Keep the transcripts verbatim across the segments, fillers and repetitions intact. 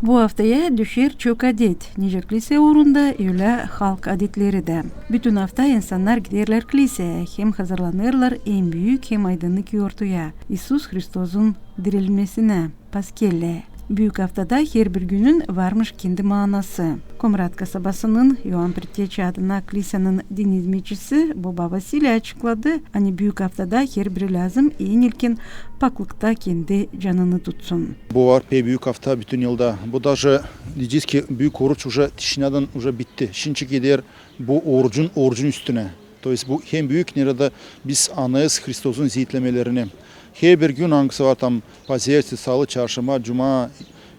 Bu aftaya düşer çok adet, nicä klisä uurunda, ölä halk adetleri dä. Bütün afta insannar giderlär kliseyä, hem hazırlanêrlar en büük, hem aydınnık yortuya, İisus Hristosun dirilmesinä, Paskellä. Büük aftada herbir günün varmış kendi maanası. Komrat kasabasının İoan Predteçi adına klisenin din izmetçisi boba Vasiliy açıkladı, ani Büük aftada herbiri lääzım en ilkin paklıkta kendi canını tutsun. Bu var pek büük afta bütün yılda. Bu daje deyecez ki, büük oruç uje tişinädän uje bitti. Şindi gider bu orucun, orucun üstünä. То есть bu hem büük, neredä biz anêêrız Hristosun ziitlemelerini. Herbir gün, angısı var tam, pazertesi, salı, çarşamba, cuma,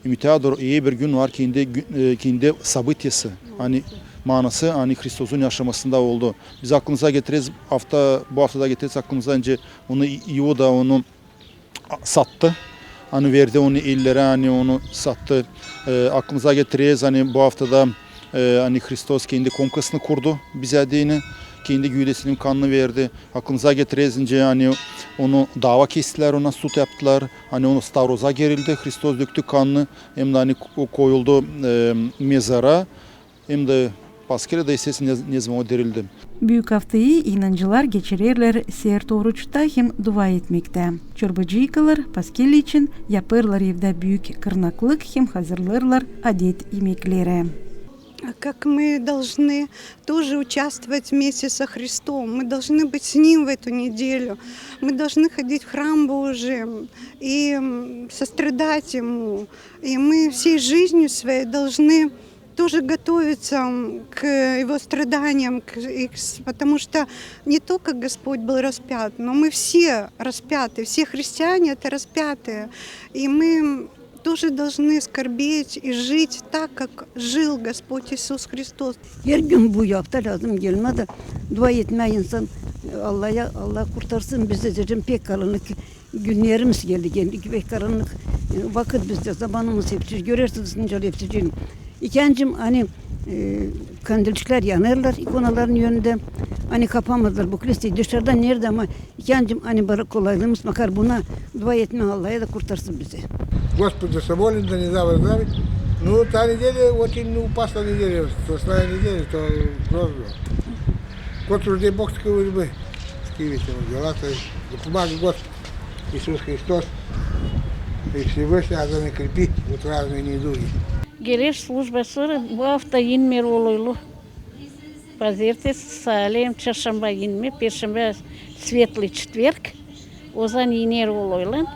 ümütää dooru, herbir gün var kendi gü-, e, kendi событиеsi, ani maanası, ani Hristosun yaşamasında oldu. Biz aklımıza getireriz, afta, bu aftada getireriz aklımıza, nicä onu İ-, İuda onu a-, sattı. Ani verdi onu ellerä, ani onu sattı. E, aklımıza getireriz, ani bu aftada, e, ani Hristos kendi konkasını kurdu bizä deyni, kendi güüdesinin kannını verdi. Aklımıza getireriz, nicä ani onu dava kestilär, ona sud yaptılar, ani onu stavroza gerildi, Hristos döktü kannını, hem dä ani ko-, koyuldu, e, mezara. Hem dä Paskellä da, esasen, ne, ne zaman o dirildi. Büük aftayı inancılar geçirerlär sert oruçta hem dua etmektä. Çorbacıykalar Paskellä için yapêrlar evdä büük kırnaklık hem hazırlêêrlar adet imekleri. Как мы должны тоже участвовать вместе со Христом. Мы должны быть с Ним в эту неделю. Мы должны ходить в храм Божий и, м, сострадать Ему. И мы всей жизнью своей должны тоже готовиться, м, к Его страданиям, к, и к с-, потому что не только Господь был распят, но мы все распяты, все христиане — это распятые. И мы, м, тоже должны скорбеть и жить так, как жил Господь Иисус Христос. Her gün bu afta lääzım gelmää dä dua etmää insan, e, Allaha, Allah kurtarsın bizi, deyerim, pek karanlık günnerimiz geldi, geldi pek karanlık, e, vakıt bizdä, zamanımız hepsi, görersiniz, nicä hepsi. İkincim, ani, e, kandilçiklär yanêrlar ikonaların önündä, ani kapamazlar bu kliseyi dışarıdan, neredä, ama İkincim, ani bırak kolaylığımız, makar buna dua etmää Allaha da kurtarsın bizi. Господь же волен, да не завтра, завтра. Ну, та неделя очень, ну, опасная неделя, страшная неделя, то грозно. Kot уже Бог скрыл бы, скрывайте ему дела, то есть, да помоги Господь Иисус Христос, и Всевышний, а за не крепить вот разные недуги. Gerer служба sora bu afta inmeer oluylu. Pazertesi, salı hem çarşamba inmeer, perşembä Светлый четверг, ozan iner oluylan,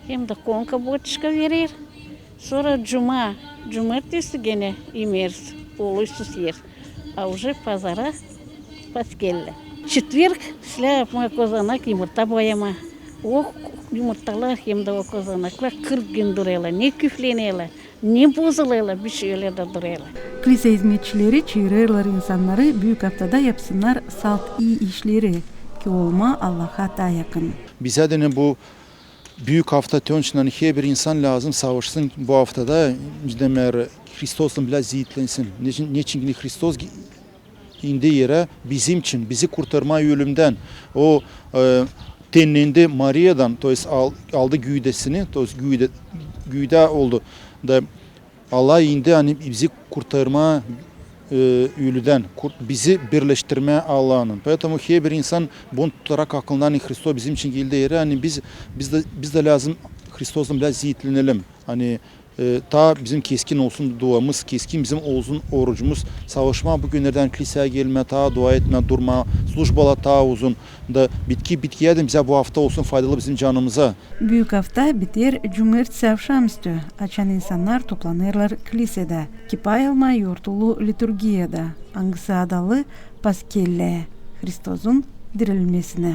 hem dä konka boçka verer. Sora cuma, cumertesi genä imeeriz oluysuz er, a uje pazara Paskellä. Четверг islää yapmaa kozanak, yumurta boyamaa. O yumurtalar hem dä o kozanaklar kırk gün durêrlar, ne küflenärlär, ne bozulêrlar, bişey ölä dä durêrlar. Klisä izmetçileri çaarêrlar insannarı Büük aftada yapsınnar salt ii işleri, ki olmaa Allaha taa yakın. Bizä dä ne bu Büük afta, te onun için, ani herbir insan lääzım savaşsın bu aftada, demeer, Hristoslan bilä ziitlensin. Neçin, neçin ki Hristos gi-, indi erä bizim için, bizi kurtarmaa ölümdän. O, e, tennendi Mariyadan, то есть al-, aldı güüdesini, то есть güüdä, güüdä oldu. Da Allah indi, ani bizi kurtarmaa, e, ölüdän, kurt-, bizi birleştirmää Allahnın. Поэтому herbir insan bunu tutarak aklında, ani Hristos bizim için geldi erä, ani biz, biz dä, biz dä lääzım Hristoslan bilä ziitlenelim. Ani, e, taa bizim keskin olsun duamız, keskin bizim olsun orucumuz, savaşmaa bu günnerdä kliseyä gelmää, taa dua etmää, durmaa, slujbalar taa uzun. Da bitki, bitkiyä dä bizä bu afta olsun faydalı bizim canımıza. Büük afta biter cumertesi avşamüstü, açan insannar toplanêrlar klisedä, ki pay almaa yortulu liturgiyada, angısı adalı Paskellä, Hristosun dirilmesinä.